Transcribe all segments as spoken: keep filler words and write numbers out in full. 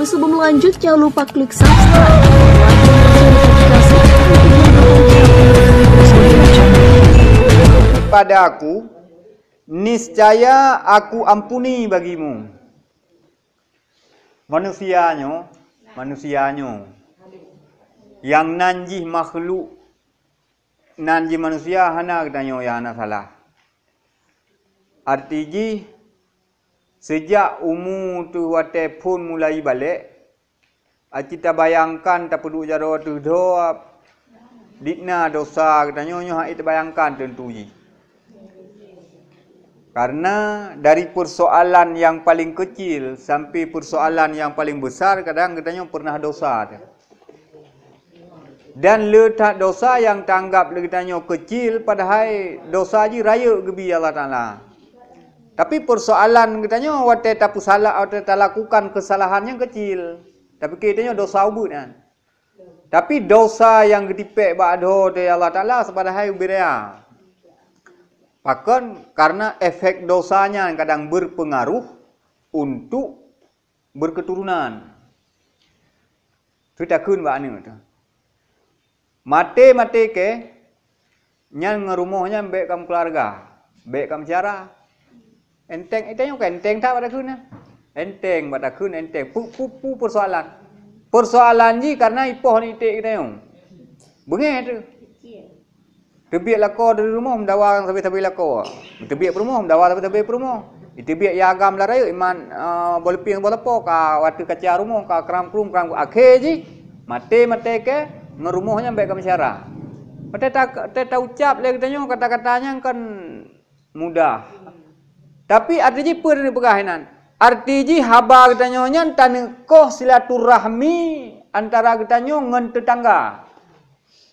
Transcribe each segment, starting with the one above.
Sebelum lanjut, jangan lupa klik subscribe, like, dan share notifikasi. Pada aku, niscaya aku ampuni bagimu. Manusia nyoe, manusia nyoe, nyang nan jih makhluk, nan jih manusia, hana geutanyoe nyang hana salah. Arti jih, sejak umu teuh watée phon mulai balek, aci tabayangkan tapeuduek jaroe teuh dhoe, dikna dosa geutanyoe nyoe hana tabayangkan teuntu jih. Karena dari persoalan yang paling kecil sampai persoalan yang paling besar, kadang geutanyoe pernah dosa teuh. Dan le that dosa nyang taanggap lé geutanyoe kecil, padahai dosa jih rayeuk geubi Allah Taala. Tapi persoalan geutanyoe watée tapeusalah, watée talakukan kesalahan nyang kecil, tapike tanyoe dosa ubeut nyan. Tapi dosa nyang geutipék bak dhoe teuh Allah Taala, padahai ubit raya. Pakon? Karena efek dosa nyan kadang berpengaruh untuk berketurunan. Teutakheun bak aneuk teuh. Maté-maté kée, nyan ngon rumoh nyan bék kam keuluwarga, bék kam syara. Enteng, enteng nyoe kan enteng that bak takheun nyan. Enteng bak takheun, enteng. Pu, pu, pu persoalan. Persoalan jih karena ipoh ni iték geutanyoe. Beungéh teuh. Teubiet lakoe dari rumoh meudawa ngon sabe-sabe lakoe. Teubiet peurumoh meudawa sabe-sabe peurumoh. Teubiet ya agam lam rayeuk iman, eh, boh leupie ngon boh lapoe ka watée kaca rumoh ka kram krum kram. Akhé jih maté-maté kée ngon rumoh nyan bék ka meusyara. Watée ta, ta, taucab lé geutanyoe kata-kata nyan kan mudah. Tapi arti jih peue taneuk peugah inan? Arti jih haba geutanyoe nyan taneuk koh silaturahmi antara geutanyoe ngon teutangga.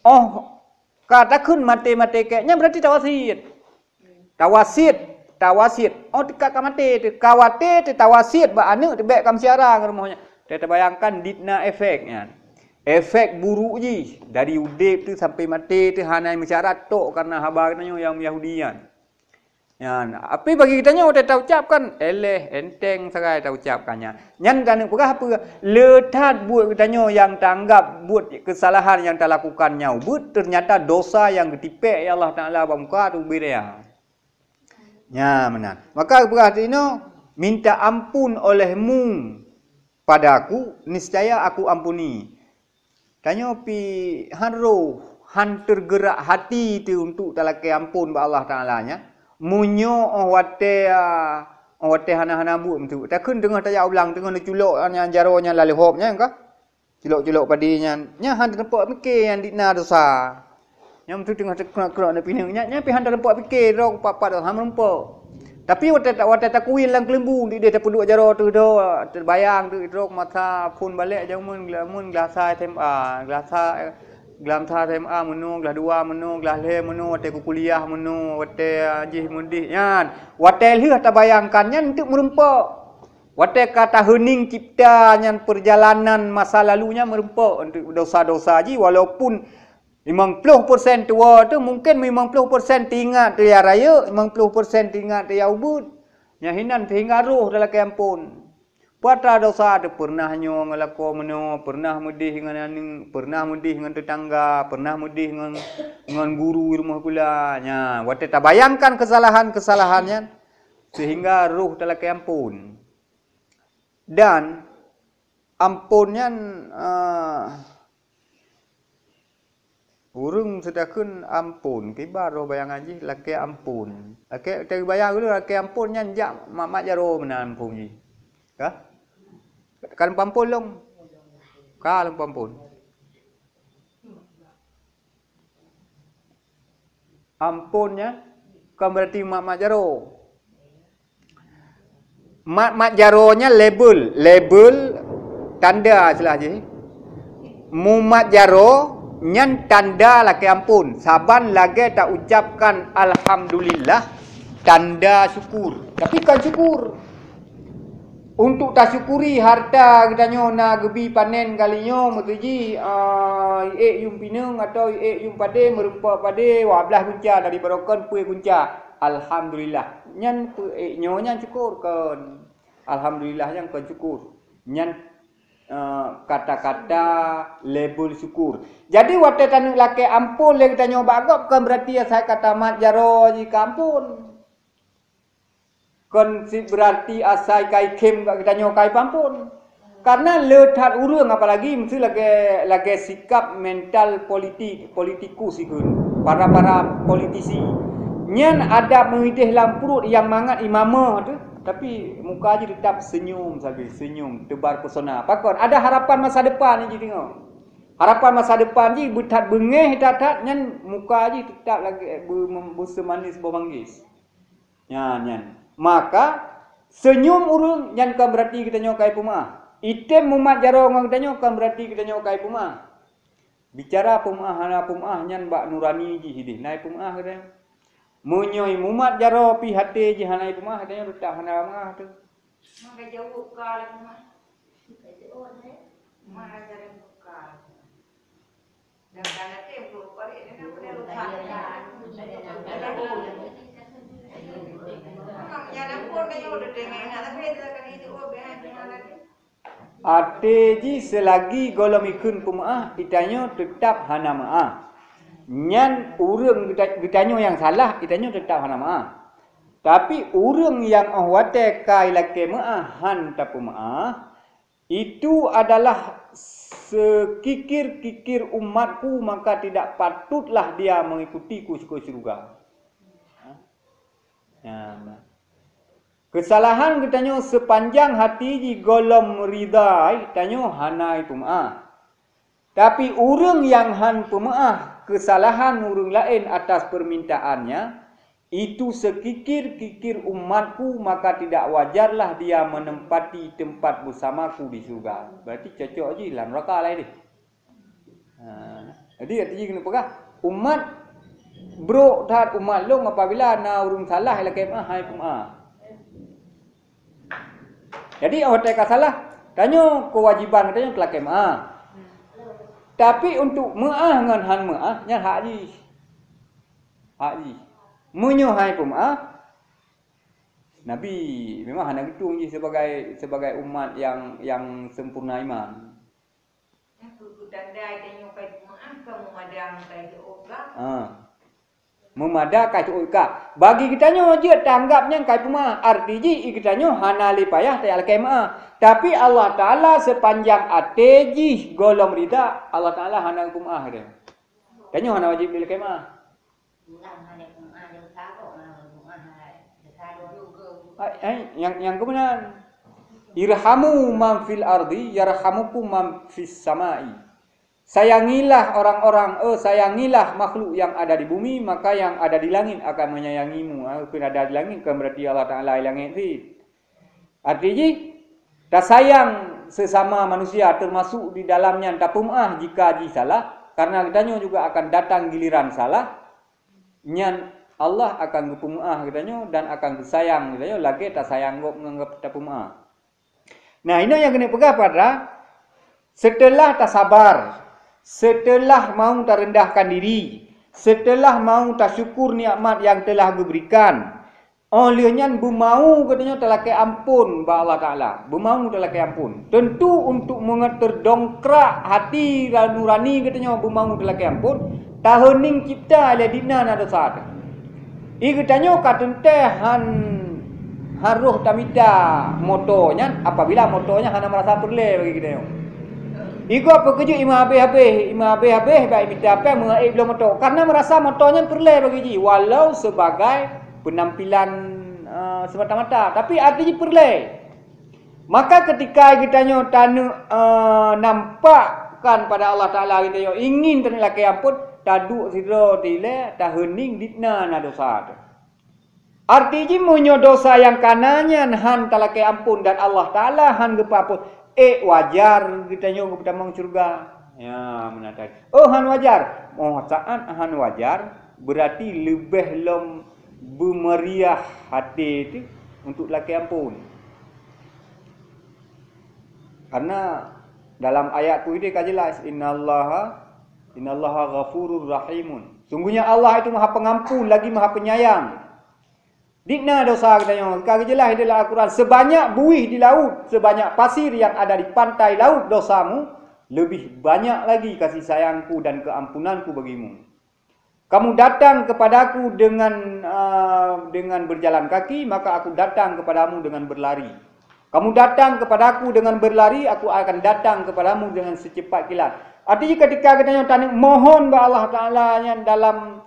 Oh, ka takheun maté-maté kée nyan berarti tawasiet. Tawasiet, tawasiet. Oh, teuka ka maté teuh, ka watée teuh tawasiet bak aneuk teuh bék ka meusyara ngon rumoh nyan. Teuh tabayangkan dikna efek nyan. Efek buruk jih dari udeb teuh sampai maté teuh hana meusyara tok karena haba geutanyoe nyang Yahudi nyan. Nyan, tapi bagi geutanyoe watée taucab kan éléh, enteng sagai taucab kan nyan. Nyan taneuk peugah peue? Le that buet geutanyoe nyang taanggab buet keusalahan nyang talakukan nyan ubeut, teunyata dosa nyang geutipék lé Allah Taala bak muka teuh ubit raya. Nyan meunan. Maka geupeugah teuh inoe, "Minta ampun olehmu padaku, niscaya aku ampuni." Tanyoe pih han roh, han teugeurak hati teuh untuk talakée ampon bak Allah Taala nyan. Meunyoe óh watée, ah, óh watée hana-hana buet meuteuk, takheun teungoh tajak u blang, teungoh neuculok nyan jaroe nyan lalé hop nyan ka. Culok-culok padé nyan, nyan han teuneupok pike nyan dikna dosa. Nyang meuteuk teungoh teukrok-krok na pineung nyan, nyan pih han teuneupok pike droe pat-pat han meurumpok. Tapi watée ta, watée takuwin lam keuleumbu, di deh tapeuduek jaroe teuh dhoe, teubayang teuh droe masa phon balek jameun gla, mun glah sa S M A, glah sa, glah sa S M A meunoe, glah dua meunoe, glah lhée meunoe, watée kukuliah meunoe, watée jih meudeh nyan. Watée lheueh tabayangkan nyan teuk meurumpok. Watée ka taheuning cipta nyan peurjalanan masa lalu nyan meurumpok untuk dosa-dosa jih, walaupun limong ploh persen tuwoe teuh, mungken limong ploh persen teuingat teuh nyang rayeuk, limong ploh persen teuingat teuh nyang ubeut. Nyan hinan seuhingga roh talakée ampon. Peue atra dosa teuh, peureunah nyoe ngon lakoe meunoe, peureunah meudeh ngon aneuk, peureunah meudeh ngon teutangga, peureunah meudeh ngon, ngon guru rumoh sikula. Nyan, watée tabayangkan keusalahan-keusalahan nyan, seuhingga roh talakée ampon. Dan ampon nyan, eh, ureuëng seudakheun ampon, kiban roh bayangan jih lakée ampon. Lakée, teubayang dulu lakée ampon nyan jak mat-mat jaroe meunan ampon jih. Ka? Ka lôn peuampon lom. Ka lôn peuampon. Ampon nyan kon berarti mat-mat jaroe. Mat-mat jaroe nyan label, label tanda istilah jih. Mumat jaroe nyan tanda lakée ampon. Saban lagée taucapkan alhamdulillah, tanda syukur. Tapi kon syukur. Untuk tasyukuri harta geutanyoe na geubi panen kali nyoe, meuteujih, ah, iék yuem pineung atawa iék yuem padé, meurumpok padé, wah blaih gunca dari barokon pue gunca. Alhamdulillah. Nyan peuék nyoe nyan syukur kon. Alhamdulillah nyan kon syukur. Nyan eh, kata-kata label syukur. Jadi watée taneuk lakée amphon lé geutanyoe bak gob, kon beurati asai ka tamat jaroe jih ka amphon. Kon cit beurati asai ka ikhém geutanyoe ka ipeuamphon. Karena le that ureuëng, apalagi meusti lagée, lagée sikap mental politik, politikus ikheun, para-para politisi. Nyan adat meuideh lam pruet nyang mangat imamah tu, tapi muka jih teutap seunyum sabe, seunyum, teubar pesona. Pakon? Ada harapan masa depan jih teungoh. Harapan masa depan jih beuthat beungéh that-that, nyan muka jih teutap lagée be-, beuseumanis boh manggis. Nyan, nyan. Maka, seunyum ureuëng nyan kon beurati geutanyoe ka ipeumeuáh. Item mumat jaroe ngon geutanyoe kon beurati geutanyoe ka ipeumeuáh. Bicara peumeuáh hana peumeuáh nyan bak nurani jih ideh na ipeumeuáh geutanyoe. Meunyoe mumat jaroe pih até jih hana ipeumeuáh, geutanyoe teutap hana meuáh teuh. Maka jaweueb ka lé peumeuáh. Maka jaweueb ka lé peumeuáh. Até jih seulagi gohlom ikheun peumeuáh, geutanyoe teutap hana meuáh. Nyan ureuëng geuta-, geutanyoe nyang salah, geutanyoe teutap hana meuáh. Tapi ureuëng nyang óh watée ka ilakée meuáh han tapeumeuáh, itu adalah sekikir-kikir umatku, maka tidak patutlah dia mengikuti ku ke syurga. Nah, kesalahan geutanyoe sepanjang hati jih gohlom ridha, tanyoe hana ipeumeuáh. Tapi ureuëng nyang han peumeuáh kesalahan ureuëng laén atas permintaannya, itu sekikir-kikir umatku, maka tidak wajarlah dia menempati tempat bersamaku di syurga. Berarti cocok jih lam neraka lah ideh. Ha, jadi arti jih keuneuk peugah, umat brok that umat lôn apabila na ureuëng salah ilakée meuáh, hai peumeuáh. Jadi óh watée ka salah, tanyoe keuwajiban geutanyoe teulakée meuáh. Tapi untuk meuáh ngon han meuáh, nyan hak jih. Hak jih. Meunyoe hai peumeuáh, Nabi memang hana geutueng jih sebagai, sebagai umat nyang, nyang sempurna iman. Nyan keuh tanda tanyoe ka ipeumeuáh ka meumada ngon ka iseuk ka. Ha. Meumada ka iseuk ka. Bagi geutanyoe jeuet taanggab nyan ka ipeumeuáh. Arti jih, i geutanyoe hana lé payah tajak lakée meuáh. Tapi Allah Taala sepanjang até jih gohlom ridha, Allah Taala hana geupeu meuáh geutanyoe. Tanyoe hana wajéb lé lakée meuáh. Ai, ai, nyang, nyang keumeunang. "Irhamu man fil ardi yarhamukum man fis samai." Sayangilah orang-orang, eh, sayangilah makhluk yang ada di bumi, maka yang ada di langit akan menyayangimu. Ah, kön ada di langit, kön berarti Allah Taala di langit sit. Arti jih, tasayang sesama manusia, termasuk di dalam nyan tapeumeuáh jika jih salah, karena geutanyoe juga akan datang giliran salah. Nyan Allah akan geupeumeuáh geutanyoe dan akan geusayang geutanyoe lagée tasayang gob ngon tapeumeuáh. Nah, inoe nyang keuneuk peugah pada, seuteulah tasabar, seuteulah mau tarendahkan diri, seuteulah mau tasyukur nikmat nyang teulah geuberikan, óh lheueh nyan beumau geutanyoe talakée amphon bak Allah Taala, beumau talakée amphon. Teuntu untuk meungeut teudongkrak hati nurani geutanyoe beumau talakée amphon, taheuning cipta lé dina na desya teuh. I geutanyoe ka teuntée han, han roh tamita moto nyan apabila moto nyan hana meurasa peureulée bagi geutanyoe. I gob peukeujeuet ima habéh-habéh, ima habéh-habéh bak imita péng meungaék bloe moto, karna meurasa moto nyan peureulée bagi jih, walau sebagai penampilan, eh, semata-mata, tapi arti jih peureulée. Maka keutika geutanyoe taneuk, eh, nampakkan pada Allah Taala geutanyoe ingin taneuk lakée amphon, taduek sidroe dilée taheuning dikna na desya teuh. Arti jih meunyoe desya nyang kana nyan han talakée amphon dan Allah Taala han geupeuamphon, ék wajar geutanyoe geupeutamong syeuruga? Ya, meunan that. Oh, han wajar. Oh, saát han wajar, berarti leubeh lom beumeriah até teuh untuk lakée amphon. Karena dalam ayat tu ideh ka jelas, "Innallaha, innallaha ghafurur rahimun." Sungguhnya Allah itu Maha Pengampun lagi Maha Penyayang. Dikna dosa geutanyoe, ka geujeulaih di dalam Al-Quran, "Sebanyak buih di laut, sebanyak pasir yang ada di pantai laut dosamu, lebih banyak lagi kasih sayangku dan keampunanku bagimu. Kamu datang kepadaku dengan, uh, dengan berjalan kaki, maka aku datang kepadamu dengan berlari. Kamu datang kepadaku dengan berlari, aku akan datang kepadamu dengan secepat kilat." Artinya ketika geutanyoe taneuk mohon bak Allah Taala nyan dalam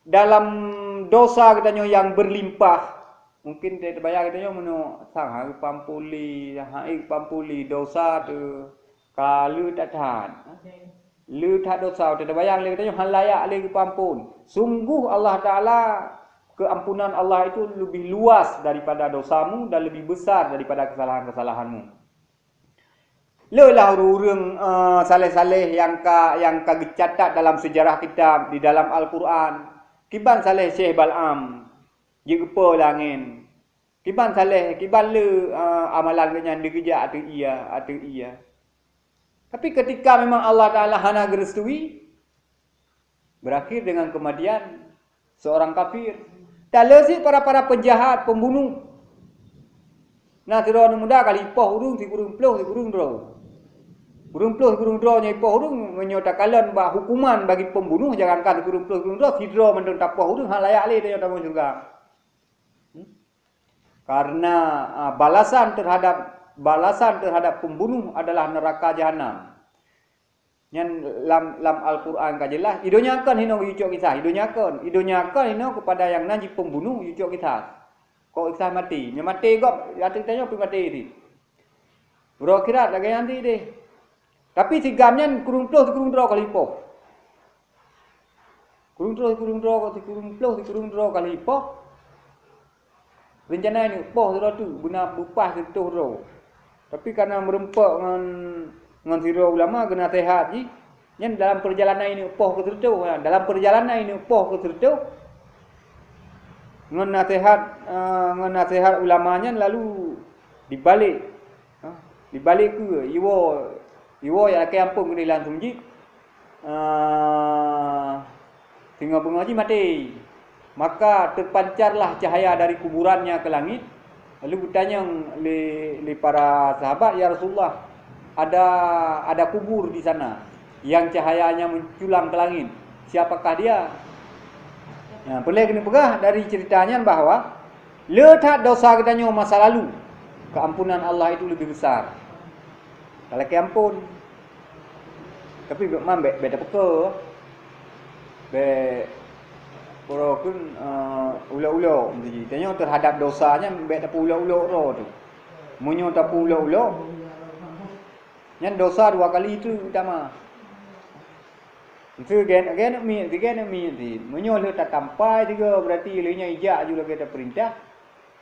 dalam dosa geutanyoe nyang berlimpah. Mungkin teubayang geutanyoe meunyoe sang hai pampuli, hai pampuli dosa tu ka le that-that. Le that dosa, teubayang lé geutanyoe hana layak lé geupeuampon. Sungguh Allah Taala, keampunan Allah itu lebih luas daripada dosamu dan lebih besar daripada kesalahan-kesalahanmu. Le lah ureuëng-ureuëng, eh, saleh-saleh nyang ka, nyang ka geucatat dalam seujarah kitab, di dalam Al-Quran. Kiban saleh Syekh Bal'am, jeuet geupo lé angén. Kiban saleh, kiban le, eh, amalan geuhnyan deuh geujak ateueh ie, ateueh ie. Tapi ketika memang Allah Taala hana geurestui, berakhir dengan kematian seorang kafir. Dan le cit para-para penjahat, pembunuh. Na sidroe aneuk muda ka lheueh ipoh ureuëng sikureueng ploh sikureueng droe. Kureueng ploh sikureueng droe nyoe ipoh ureuëng, meunyoe takalon bak hukuman bagi pembunuh, jangankan sikureueng ploh sikureueng droe, sidroe mantong tapoh ureuëng, hana layak lé tanyoe tamong syeuruga. Hmm? Karena, ah, balasan terhadap, balasan terhadap pembunuh adalah neraka jahanam. Nyan lam, lam Al-Quran ka jeulaih, i donya kon hinoe geuyue cok kisah, i donya kon, i donya kon hinoe keupada nyang na jipeubunoh geuyue cok kisah. Kok kisah maté, nyoe maté gob, ateueh tanyoe pih maté cit. Uroe akhirat lagèe nyan cit deh. Tapi si GAM nyan kureueng ploh sikureueng droe ka lheueh ipoh. Kureueng ploh sikureueng droe, sikureueng ploh sikureueng droe ka lheueh ipoh. Reuncana ineuk poh sidroe teuk beuna beupah sireutôh droe. Tapi kareuna meureumpok ngon, ngon sidroe ulama geunaseuhat jih, nyan dalam peurjalanan ineuk poh keu sireutôh, dalam peurjalanan ineuk poh keu sireutôh, ngon naseuhat, eh, ngon naseuhat ulama nyan lalu dibalek. Ha, dibalek keue, iwoe, iwoe jak lakèe ampôn keuneuk langsung jih, ah, singoh beungoh jih maté. Maka teupancarlah cahaya dari kuburannya ke langit, lalu geutanyong lé, lé para sahabat, "Ya Rasulullah, ada, ada kubur di sana yang cahayanya menculang ke langit. Siapakah dia?" Nah, peureulèe keuneuk peugah dari ceurita nyan bahwa le that dosa geutanyoe masa lalu, keampunan Allah itu lebih besar. Ka lakèe ampôn. Tapi bèk man, bèk, bèk tapeukeue. Bèk pura kheun, eh, ulok-ulok meusti jih. Tanyoe teuhadap dosa nyan bèk tapeuulok-ulok droe teuh. Meunyoe tapeuulok-ulok, nyan dosa dua kali teuk tamah. Sigoe, sigoe aneuk miet, sigoe aneuk miet cit. Meunyoe lheueh tatampai sigoe, berarti lheueh nyan ijak aju lagèe tapeurintah,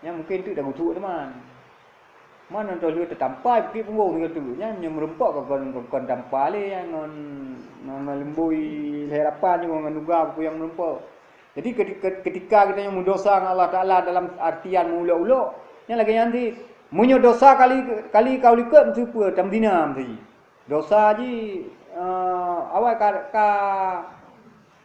nyan mungken teuk tagusuek teuma. Man mantong lheueh tatampai bukét punggong sigoe teuk, nyan meureumpok kon, kon, kon tampa lé nyan ngon, ngon, ngon leumbôi lhèe lapan nyoe ngon nuga peue nyang meureumpok. Jadi, keuti-, keutika geutanyoe meudosa ngon Allah Taala dalam artian meuulok-ulok, nyan lagèe nyan cit. Meunyoe dosa kali, kali ka u likot, meuteupeu tameudeunam saji. Dosa jih, eh, awai ka, ka,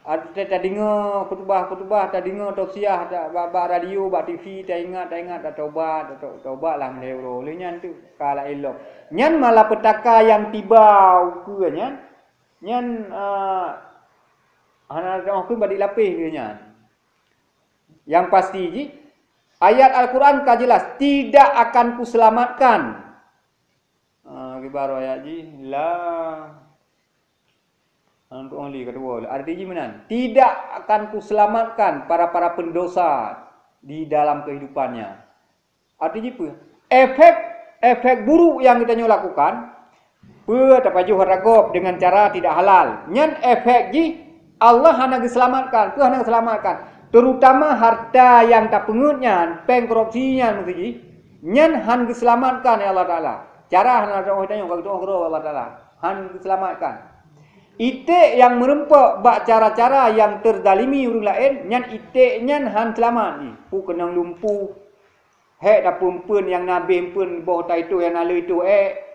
watèe tadeungoe khutubah-khutubah, tadeungoe tausiah, ta-, bak, bak radio, bak T V, taingat, taingat, tatobat, tato-, tobatlah meulhèe uroe. Lheueh nyan teuk ka laén lom. Nyan malapetaka nyang tiba ukeue nyan, nyan, eh, hana teuoh kheun bak dilapéh lé nyan. Nyang pasti jih, ayat Al-Quran ka jelas, "Tidak akan kuselamatkan." Ah, kiban ayat jih, la, untuk ahli kedua. Arti jih meunan, "Tidak akan kuselamatkan para-para pendosa di dalam kehidupannya." Arti jih peue? Efek, efek buruk nyang geutanyoe lakukan, peue tapajoh hareuta gob dengan cara tidak halal. Nyan efek jih Allah hana geuseulamatkan. Peue hana geuseulamatkan? Terutama harta nyang tapeungeut nyan, péng korupsi nyan meusti jih, nyan han geuseulamatkan lé Allah Taala. Cara hana teuoh tanyoe, ka geuteuoh keudroe Allah Taala. Han geuseulamatkan. Iték nyang meureumpok bak cara-cara nyang teuzalimi ureuëng laén, nyan iték nyan han seulamat jih. Peue keunong lumpuh, hék tapeueumpeuen nyang na abéh eumpeuen, boh taitoh nyang na le itoh ék.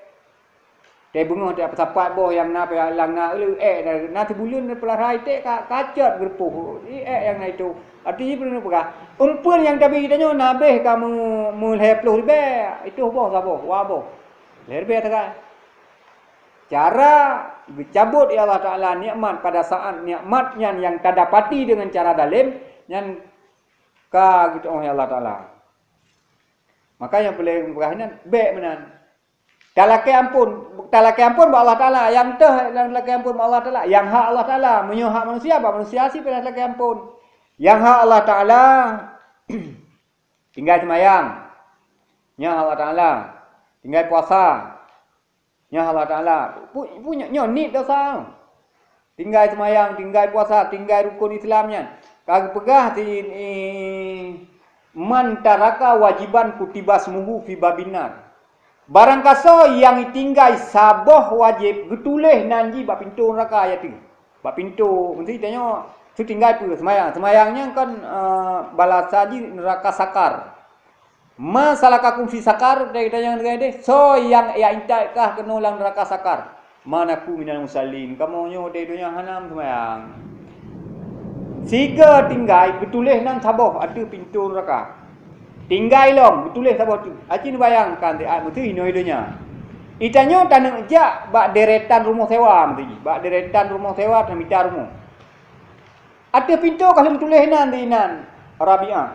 Teubeungoh teusapat boh nyang na, nyang na, ék na, na sibuleuen peulahra iték ka, ka cot geureupôh iték nyang na itu. Artinya peue neupeugah, umpeuen nyang tabi geutanyoe na habéh ka meu-, meulhèe ploh ribèe, itu boh saboh, dua boh. Lhèe ribèe sagai. Cara geucabot ya Allah Taala nikmat pada saat nikmat nyan nyang tadapati dengan cara dalem, nyan ka geutu'oh ya Allah Taala. Maka nyang peureulèe peugah nyan, bèk meunan. Talakèe ampôn, talakèe ampôn bak Allah Taala, nyang teuh nyang talakèe ampôn bak Allah Taala, nyang hak Allah Taala, meunyoe hak manusia, bak manusia cit payah talakèe ampôn. Nyang hak Allah Taala, tinggai seumayang, nyan hak Allah Taala. Tinggai puasa, nyan hak Allah Taala. Pu-, pu-, nyoe niet desya. Tinggai seumayang, tinggai puasa, tinggai rukon Islam nyan. Ka geupeugah di, i, "Man taraka wajiban kutiba ismuhu fi babin nar." Barangkasoe nyang tinggai saboh wajéb, geutuléh nan jih bak pintoe neuraka, ya teuh. Bak pintoe, meusti tanyoe, su tinggai peue? Seumayang. Seumayang nyan kan, eh, balasan jih neuraka sakar. "Ma salakakum fi sakar?" Teuka nyang teuka deh, "Soe nyang ya intat kah keunoe lam neuraka sakar?" "Ma naku minal musallin." Kamoe nyoe di donya hana seumayang. Sigoe tinggai geutuléh nan saboh ateueh pintoe neuraka. Tinggai lom geutuléh saboh tu. Aci neubayangkan siat meuteui inoe donya. Geutanyoe taneuk jak bak deretan rumoh sewa meuteui, bak deretan rumoh sewa tamita rumoh. Ateueh pintoe ka lheueh tuléh nan di nan Rabi'ah.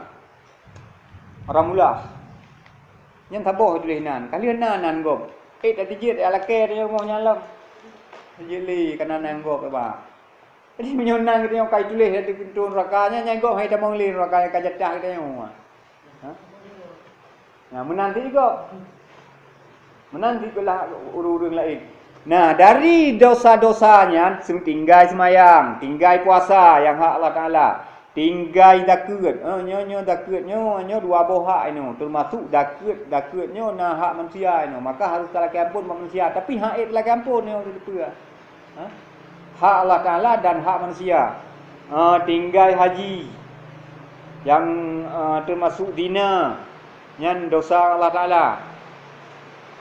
Ramula. Nyan saboh tuléh nan. Ka lheueh na nan gob. Eh, tadi jeuet alakèe di rumoh nyan lom. Jeuet lé ka na nan gob, bah. Jadi meunyoe nan geutanyoe ka tuléh di pintoe neuraka nyan, nyan gob hai tamong lé neuraka ka jatah geutanyoe. Ha? Nah, meunan cit gob. Meunan cit beulah ureueng-ureueng laén. Nah, dari dosa-dosa nyan, seutinggai seumayang, tinggai puasa nyang hak Allah Taala, tinggai zakeuet. Eh, nyoe, nyoe zakeuet nyoe, nyoe dua boh hak inoe, teumasuk zakeuet, zakeuet nyoe na hak manusia inoe, maka harôh talakèe ampôn bak manusia, tapi han ék talakèe ampôn nyoe teupeue. Ha? Hak Allah Taala dan hak manusia. Ah, tinggai haji nyang, ah, teumasuk zina, nyan dosa Allah Taala.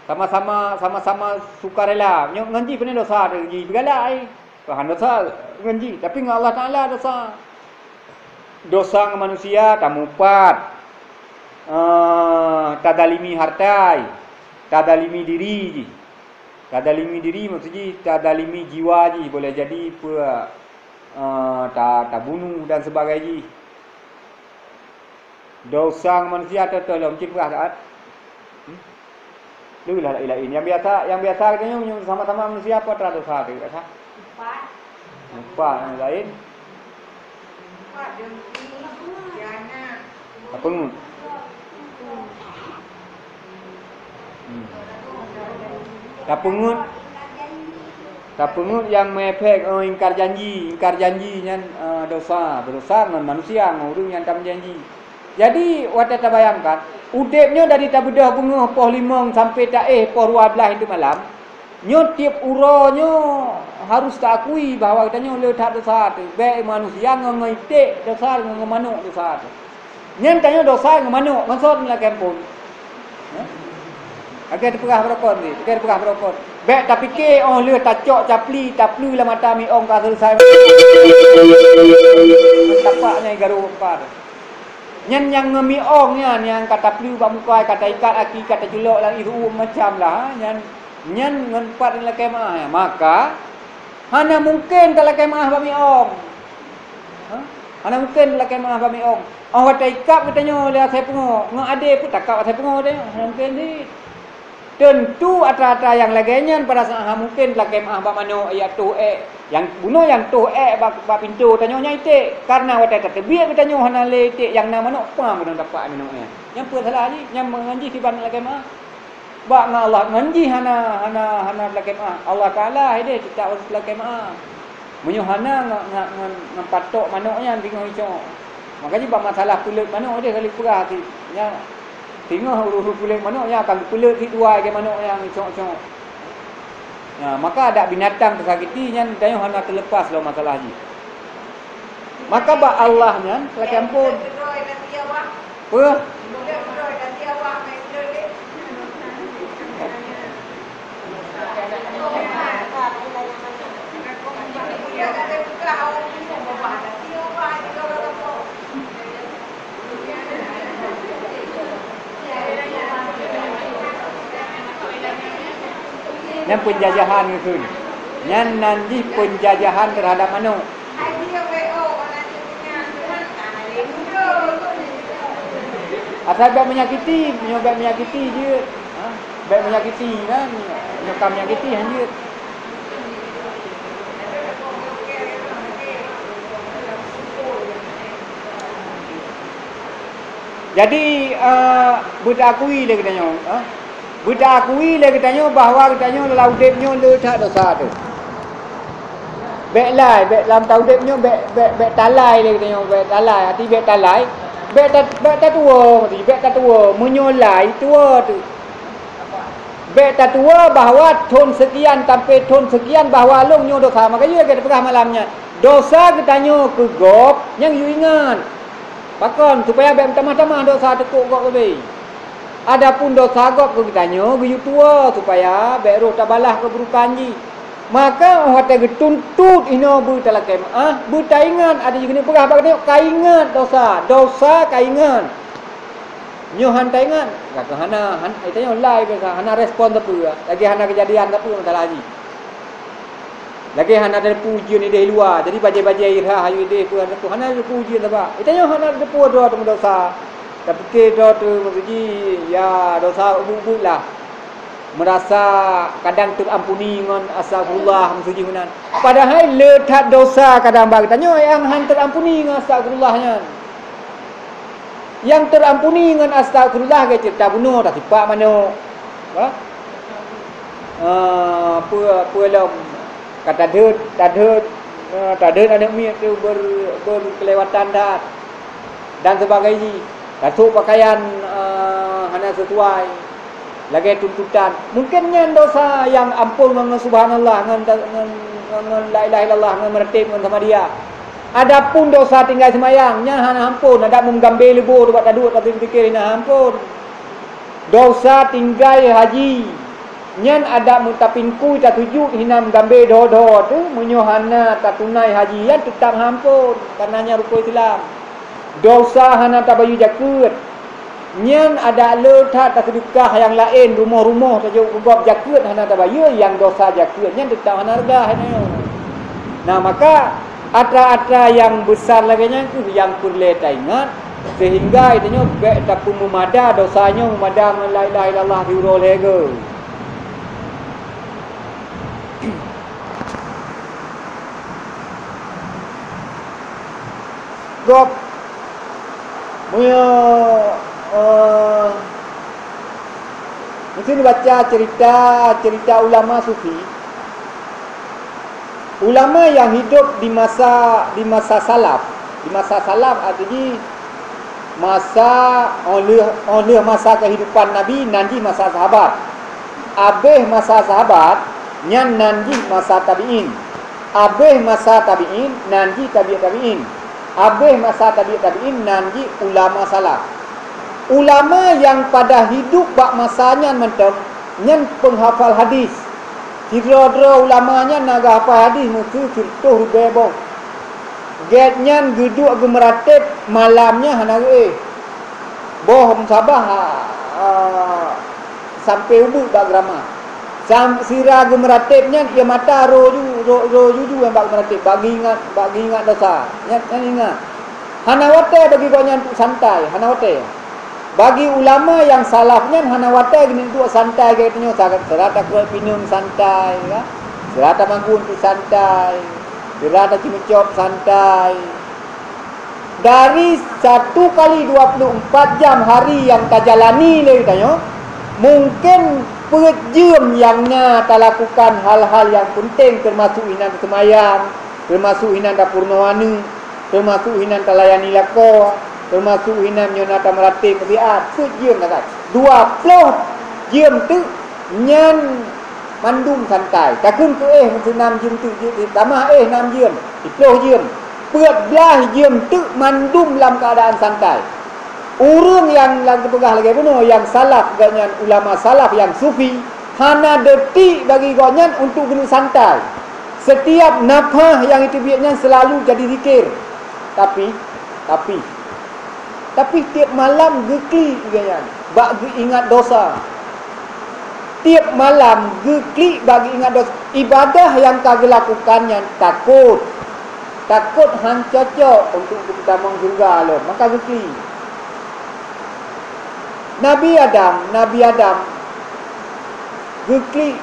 Sama-sama, sama-sama sukarela. Nyoe ngon jih pane dosa teuh jih, beugalak ai. Tuhan dosa ngon jih, tapi ngon Allah Taala dosa. Dosa ngon manusia, tamupat. Ah, tadalimi hartai, tadalimi diri jih. Tadalimi diri maksud jih tadalimi jiwa jih, boleh jadi peue, eh, ta-, tabunuh dan sebagainya jih. Dosa manusia atau tolong cit peugah saat. Hmm? Deuh lah laén-laén. Yang biasa, yang biasa katanya sama-sama manusia apa telah dosa tu biasa? Lupa yang lain. Tapeungeut. Hmm. Tapeungeut. Tapeungeut nyang meuefek, eh, ingkar janji. Ingkar janji nyan, eh, dosa. Berdosa ngon manusia, ngon ureueng nyang tameujanji. Jadi, watèe tabayangkan, udép nyoe dari tabeudôh beungoh poh limong sampai taéh poh dua belas itu malam, nyoe tiep uroe nyoe harus taakui bahwa geutanyoe le that dosa teuh. Bèk manusia ngon, ngon iték dosa, ngon, ngon manok dosa teuh. Nyan tanyoe dosa ngon manok, ngon soe talakèe ampôn? Hah? Lagèe teupeugah beurokon tadi, lagèe teupeugah beurokon. Bèk tapike, oh, lheueh tacok capli, tapleue lam mata miong ka selesai. Tapak nyang garu empat. Nyan nyang ngon miong nyan, nyang ka tapleue bak muka, ka taikat aki, ka taculok lam ié, macam lah, ha, nyan, nyan ngon pat talakèe meu'ah nyan. Maka, hana mungken talakèe meu'ah bak miong. Ha? Hana mungken talakèe meu'ah bak miong. Oh, watèe ikab geutanyoe lé asèe pungo, ngon adé pun takab asèe pungo geutanyoe. Hana mungken cit. Teuntu atra-atra nyang lagèe nyan pada saat hana mungken talakèe meu'ah bak manok, jak toh èk. Nyang bunoe nyang toh èk bak, bak pintoe tanyoe nyan iték. Karena watèe tateubiet geutanyoe hana lé iték nyang na manok, pam geutanyoe tapak manok nyan. Nyan peue salah jih? Nyan ngon jih kiban talakèe meu'ah. Bak ngon Allah, ngon jih hana, hana, hana talakèe meu'ah. Allah Taala hai deh teutab harôh talakèe meu'ah. Meunyoe hana ngon, ngon, ngon, ngon patok manok nyan singoh icok. Maka jih bak masalah peuleuet manok deh ka lheueh peugah cit. Nyan singoh ureueng peuleuet manok nyan akan geupeuleuet cit dua lagèe manok nyan icok-icok. Nah, maka adak binatang teusakiti nyan tanyoe hana teulepas lom masalah jih. Maka bak Allah nyan lakèe ampôn. Peue? Peue? Peue? Peue? Peue? Peue? Peue? Peue? Peue? Peue? Peue? Peue? Nyan penjajahan geukheun. Nyan nan jih penjajahan terhadap manok. Asai bèk menyakiti, meunyoe bèk menyakiti jeuet. Ha? Bèk menyakiti kan? Meunyoe ka menyakiti, han jeuet. Jadi, eh, beuteuakui lé geutanyoe, eh, beuteuakui lé geutanyoe bahwa geutanyoe lam udép nyoe le that desya teuh. Bèk lai, bèk lam ta udép nyoe, bèk, bèk, bèk talai lé geutanyoe, bèk talai. Arti bèk talai, bèk ta-, bèk tatuwoe, maksud jih, bèk tatuwoe. Meunyoe lai, tuwoe teuh. Bèk tatuwoe bahwa thon seukian sampoe thon seukian bahwa lôn nyoe desya. Maka jih lagèe tapeugah malam nyan, desya geutanyoe keu gob nyang yue ingat. Pakon? Supaya bèk meutamah-tamah desya teukok gob leubeh. Adapun desya gob keu geutanyoe geuyue tuwoe, supaya bèk rôh tabalaih keuburukan jih. Maka óh watèe geutuntot inoe beutalakèe meu'ah, beutaingat, adak jih keuneuk peugah bak geutanyoe, kaingat desya, desya kaingat. Nyoe han taingat, ka keuh hana, han, geutanyoe lai biasa, hana respon sapeue, lagèe hana keujadian sapeue masalah jih. Lagèe hana tateupeue ujeuen idéh luwa, jadi bajèe-bajèe irhah ayue idéh peue hana tateupeue, hana tateupeue ujeuen sabab. Geutanyoe hana tateupeue droe teuh meudesya. Tapike droe teuh maksud jih, ya, desya ubeut-ubeut lah. Meurasa kadang teuampuni ngon astagfirullah maksud jih meunan. Padahai le that desya kadang bak geutanyoe nyang han teuampuni ngon astagfirullah nyan. Nyang teuampuni ngon astagfirullah lagèe ceurita bunoe, tasipak manok. Bah? Ah, peue, peue lom ka tadhôt, tadhôt, ah, tadhôt aneuk miet tu ber-, berkelewatan that. Dan sebagai jih, tasôk pakaian, eh, hana sesuai lagèe tuntutan. Mungken nyan desya nyang ampôn ngon, ngon subhanallah, ngon, ngon, ngon, ngon la ilaha illallah, ngon meuratéb, ngon samadiyah. Adapun desya tinggai seumayang, nyan hana ampôn, adak meugambé leuboh, bak taduek, tapi meupike hana ampôn. Desya tinggai haji, nyan adak meutapingkui tasujut hinan gambé dho-dho teuh, meunyoe hana tatunai haji nyan teutab hana ampôn, kareuna nyan rukon Islam. Desya hana tabayeue jakeuet, nyan adak le that taseudeukah nyang laén, rumoh-rumoh tajok keu gob jakeuet hana tabayeue, nyang desya jakeuet nyan teutab hana reuga, hana nyoe. Nah, maka atra-atra nyang besar lagèe nyan kheueh nyang peureulèe taingat, sehingga geutanyoe bèk tapeumeumada desya nyoe meumada ngon la ilaha illallah siuroe lhèe goe. Gob, meunyoe, eh, meusti neubaca cerita, cerita ulama sufi, ulama nyang hidup di masa, di masa salaf. Di masa salaf arti jih masa óh lheueh, óh lheueh masa kehidupan Nabi, nan jih masa sahabat. Abéh masa sahabat, nyan nan jih masa tabi'in. Abéh masa tabi'in, nan jih tabi' tabi'in. Abéh masa tabi' tabi'in, nan jih ulama salaf. Ulama nyang pada hidup bak masa nyan mantong, nyan peunghafal hadis. Sidroe-droe ulama nyan na geuhafal hadis meukeue sireutôh ribèe boh. Gét nyan geuduek geumeurateb malam nyan hana geuéh. Boh meusabah, a, a, sampoe ubeut bak geurama. Sam-, sira geumeurateb nyan, ie mata rô ju-, rô, rô juju nyang bak geumeurateb, bak geuingat, bak geuingat desya. Nyan, nyan ingat. Hana watèe bagi gobnyan untuk santai, hana watèe. Bagi ulama nyang salaf nyan hana watèe geuneuk duek santai lagèe geutanyoe, sa-, sira takeurot pineung santai, ya. Sira tamanggun pih santai, sira taceumeucop santai. Dari satu kali dua puluh empat jam hari nyang tajalani lé geutanyoe, mungken peuet jeuem nyang na talakukan hal-hal nyang peunteng, teumasuk inan seumayang, teumasuk inan tapeurunoe aneuk, teumasuk hinan talayani lakoe, teumasuk hinan nyoe na tameurateb tabiat, peuet jeuem sagai. Dua ploh jeuem teuk nyan mandum santai. Takheun keu éh meuseunam jeuem teuk, jeuem teuk, tamah éh nam jeuem, siploh jeuem. Peuet blaih jeuem teuk mandum lam keuadaan santai. Ureuëng nyang lam teupeugah lagèe bunoe, nyang salaf gobnyan, ulama salaf nyang sufi, hana detik bagi gobnyan untuk geuneuk santai. Setiap nafas nyang jiteubiet nyan seulalu jadi zikir. Tapi, tapi, tapi tiep malam geuklik geuh nyan bak geuingat dosa. Tiep malam geuklik bak geuingat dosa. Ibadah nyang ka geulakukan nyan takot. Takot han cocok untuk geupeutamong syeuruga lom, maka geuklik. Nabi Adam, Nabi Adam geuklik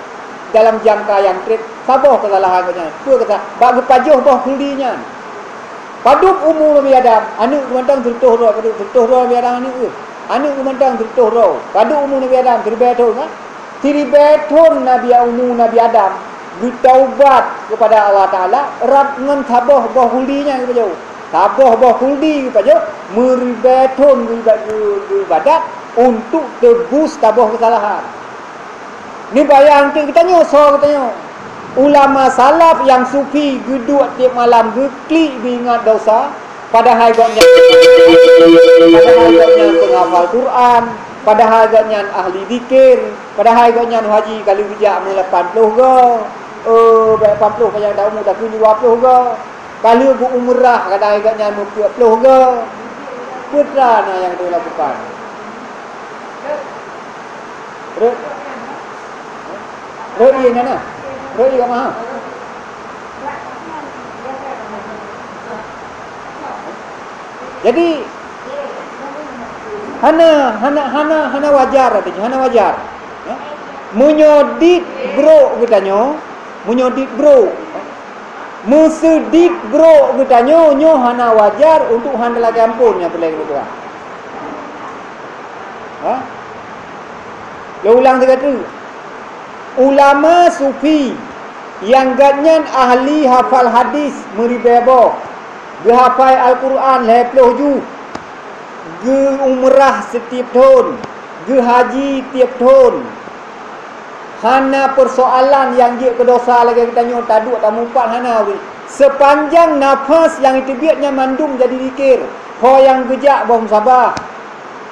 dalam jangka nyang treb, saboh keusalahan geuh nyan. Peue keusa-, bak geupajoh boh khuldi nyan. Padub umu Nabi Adam, aneuk geuh mantong sireutoh droe, padub sireutoh droe Nabi Adam aneuk geuh. Aneuk geuh mantong sireutoh droe. Padub umu Nabi Adam, siribèe thon, kan? Siribèe thon Nabi, umu Nabi Adam geutaubat keupada Allah Taala rab ngon saboh boh khuldi nyan geupajoh. Saboh boh khuldi geupajoh, meuribèe thon geuiba-, geu-, geuibadat untuk teubus saboh keusalahan. Neubayang teuk geutanyoe, soe geutanyoe. Ulama salaf nyang sufi geuduek tiep malam geuklik geuingat dosa, padahai gobnyan, padahai gobnyan penghafal Quran, padahai gobnyan ahli zikir, padahai gobnyan haji ka lheueh geujak meulapan ploh go, eh, bèk lapan ploh, panyang tamu takheun dua ploh go. Ka lheueh geu-umrah padahai gobnyan meupeuet ploh go. Peue teuma nyang geutanyoe lakukan? Rot, rot ié nyan na. Rot ié ka maha. Jadi, hana, hana, hana, hana wajar, artinya, hana wajar. Ya. Meunyoe dit brok geutanyoe, meunyoe dit brok, meuseudiet brok geutanyoe, nyoe hana wajar untuk han talakèe ampôn nyang peureulèe keu Tuhan. Ha? Lôn ulang sigoe teuk. Ulama sufi nyang gobnyan ahli hafal hadis meuribèe boh, geuhafai Al-Qur'an lhèe ploh juh, geu-umrah sitiep thon, geuhaji tiep thon. Hana peusoalan nyang jeuet keu dosa lagèe geutanyoe taduek tameuupat, hana. Seupanjang nafas nyang jiteubiet nyan mandum jadi zikir. Ho nyang geujak boh musabah.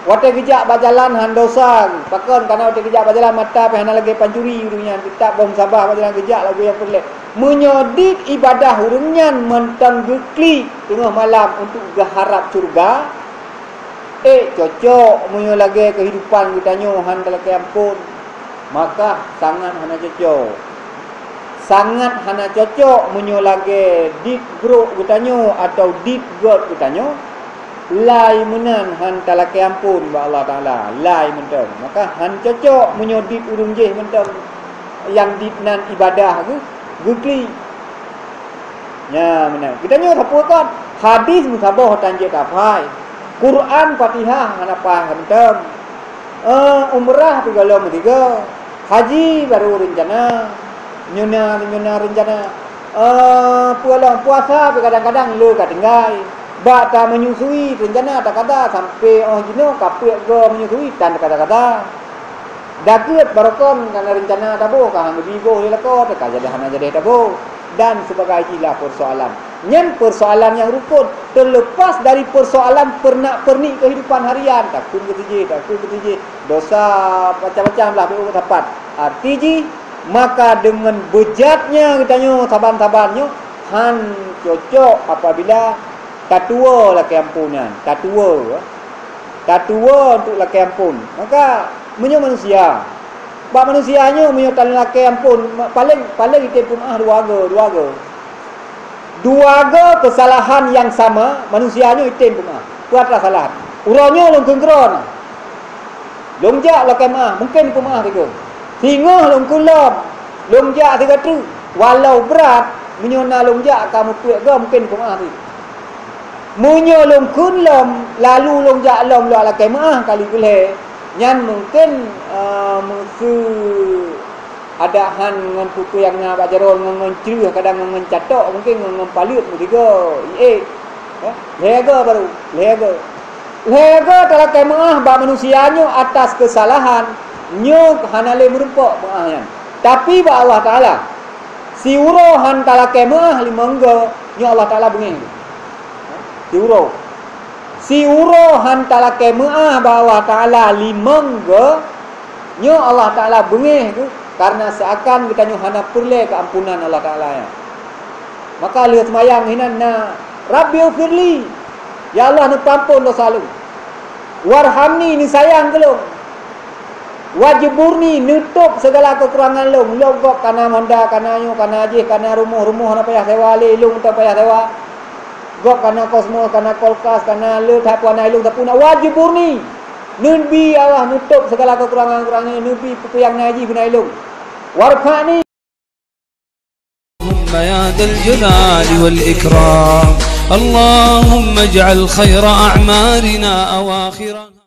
Watèe geujak bak jalan han dosa. Pakon? Karena watèe geujak bak jalan mata pih hana lagèe pancuri ureueng nyan, teutap boh musabah bak jalan geujak lagu nyang peureulèe. Meunyoe dit ibadah ureueng nyan mantong geuklik teungoh malam untuk geuharap syeuruga, eh, cocok meunyoe lagèe keuhidupan geutanyoe han talakèe ampôn, maka sangat hana cocok. Sangat hana cocok meunyoe lagèe dit brok geutanyoe atawa dit gèt geutanyoe, lai meunan han talakèe ampôn bak Allah Taala, lai mantong. Maka han cocok meunyoe dit ureueng jéh mantong nyang dit nan ibadah geuh, geuklik. Nyan meunan. Geutanyoe sapeue kon? Hadis meusaboh tan jeuet hafai. Quran Fatihah hana paih mantong. Eh, umrah pih gohlom meusigoe. Haji baru reuncana. Nyoe na, nyoe na reuncana. Eh, peue lom, puasa pih kadang-kadang le ka tinggai. Bak tameunyusui reuncana takada sampai 'oh jinoe ka peuet goe menyusui tan takada-kada. Dakeuet barokon kana reuncana taboh, ka han geubi boh lé lakoe, teuka jadi hana jadi taboh, dan sibagai jih lah peusoalan. Nyan peusoalan nyang rukon, teulepas dari peusoalan peurenak-peurenik keuhidupan harian, takheun keu si jéh, takheun keu si jéh, dosa macam-macam lah beu sapat. Arti jih, maka deungon beujatnya geutanyoe saban-saban nyoe han cocok apabila tatuwoe lakée amphon nyan, tatuwoe. Tatuwoe untuk lakée amphon. Maka, meunyoe manusia, bak manusia nyoe meunyoe talakée amphon, ma-, paleng, paleng item peumeu'ah dua goe, dua goe. Dua goe keusalahan nyang sama, manusia nyoe item peumeu'ah. Peue atra salah? Uroe nyoe lôn kheun keudroe na. Lôn jak lakée meu'ah, mungken peumeu'ah sigoe. Singoh lôn kheun lom, lôn jak sigoe treuk. Walau brat, meunyoe na lôn jak ka meupeuet goe, mungken peumeu'ah sit. Meunyoe lôn kheun lom, lalu lôn jak lom lôn lakée meu'ah kali keulhée, nyan mungken, eh, meuseu adak han ngon peue-peue nyang na bak jaroe, ngon, ngon creueh, kadang ngon, ngon catok, mungken ngon, ngon paleuet meusigoe, iék. Eh, lhée goe baru, lhée goe. Lhée goe talakée meu'ah bak manusia nyoe atas keusalahan, nyoe hana lé meurumpok meu'ah nyan. Tapi bak Allah Taala, siuroe han talakée meu'ah limong goe, nyoe Allah Taala beungéh. Siuroe. Siuroe han talakée meu'ah bak Allah Taala limong goe, nyoe Allah Taala beungéh geuh, kareuna seuakan geutanyoe hana peureulée keuampunan Allah Taala nyan. Maka lheueh seumayang hinan na, "Rabbighfirli," ya Allah, neupeuampôn desya lôn. "Warhamni," neusayang keu lôn. "Wajburni," neutôb sigala keukurangan lôn. Lôn gob kana honda, kana nyoe, kana jih, kana rumoh, rumoh hana payah sewa lé, lôn mantong payah sewa. Gob kana kosmos, kana kulkas, kana le that peue na lôn sapeue na. "Wajburni," neubi ya Allah, neutôb sigala keukurangan-keukurangan, neubi peue-peue nyang na jih keu na lôn. "Warfa'ni." اللهم يا ذا الجلال والإكرام، اللهم اجعل خير أعمالنا أواخرها.